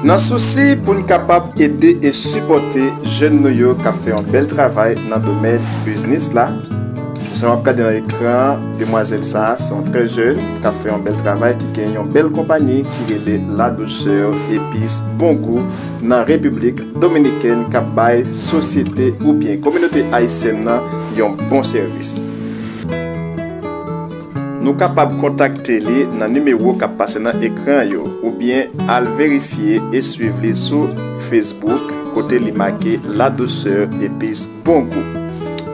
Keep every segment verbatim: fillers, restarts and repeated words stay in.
Nan sousi pou n kapab ede e sipòte jèn nou yo k ap fè yon bèl travay nan domèn biznis la, jan w ap gade nan ekran an, demwazèl sa a se yon trè jèn k ap fè yon bèl travay, ki gen yon bèl konpayi ki rele La Douceur Épices Bon Goût nan Repiblik Dominikèn, k ap bay sosyete oubyen kominote ayisyèn nan yon bon sèvis. Nou kapab kontakte li nan nimewo k ap pase nan ekran yo, oubyen al verifye e swiv li sou Facebook, kote li make La Douceur Épices Bon Goût.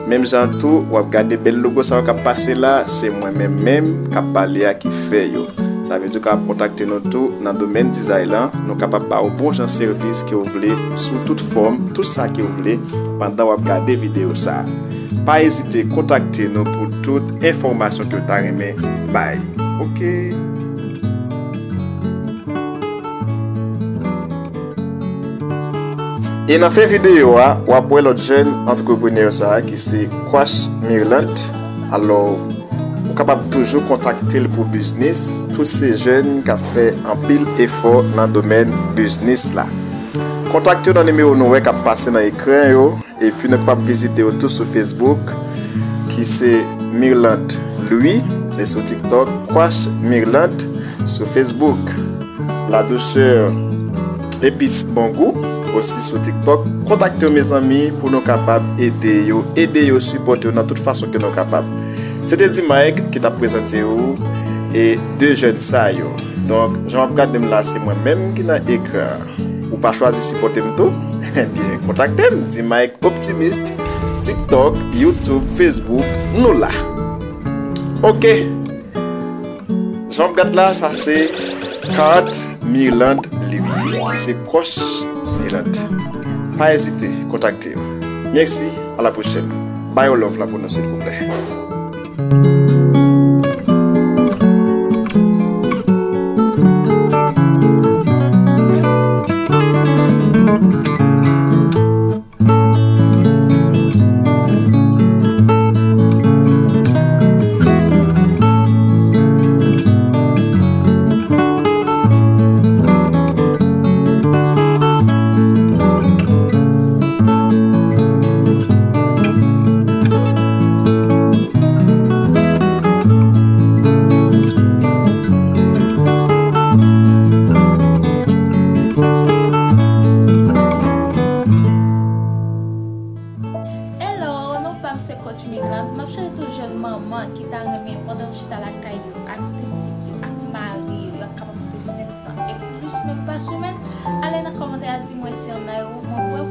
Menm jan tou, w ap gade bèl logo sa yo k ap pase la, se mwen menm menm k ap pale a ki fè yo. Sa vle di w kapab kontakte nou tou nan domèn dizay lan, nou kapab ba w bon jan sèvis ke w vle sou tout fòm, tout sa ke w vle pandan w ap gade videyo sa a. Pa ezite kontakte nou pou tout enfòmasyon ke w ta renmen bay. Oke. E nan fen videyo a, w ap wè lòt jèn antreprenè sa a ki se Quash Mirlande. Alò, ou kapab toujou kontakte l pou biznis. Tout se jèn k ap fè anpil efò nan domèn biznis la. Kontakte yo nan nimewo nou wè k ap pase nan ekran yo. Epi nou kapab vizite yo tou sou Facebook, ki se Mirlande Louis, e sou TikTok, Quash Mirlande, sou Facebook, La Douceur Épices Bon Goût, osi sou TikTok. Kontakte yo, mezanmi, pou nou kapab ede yo, ede yo, sipòte yo nan tout fason ke nou kapab. Se te D-Mike ki t ap prezante ou e de jèn sa yo. Donk, jan w ap gade m la, se mwen menm ki nan ekran an. Ou pa chwazi sipòte m tou? Ebyen, kontakte m, D-Mike Optimist, TikTok, YouTube, Facebook, nou la. Oke. Jan w ap gad la, sa se Kart Mirlande Louis, ki se Quash Mirlande. Pa ezite, kontakte yo. Mèsi, a la pwochèn. Ba yo love la pou nou, silvouplè. Hello, non pa m se Coach Mirlande. M ap chèche tou jèn manman ki ta renmen pandan yo chita lakay yo ak pitit yo, ak mari yo, y ap kapab pote senk san e plis menm pa semèn, ale nan kòmantè a di mwen si y en a yo, mwen prè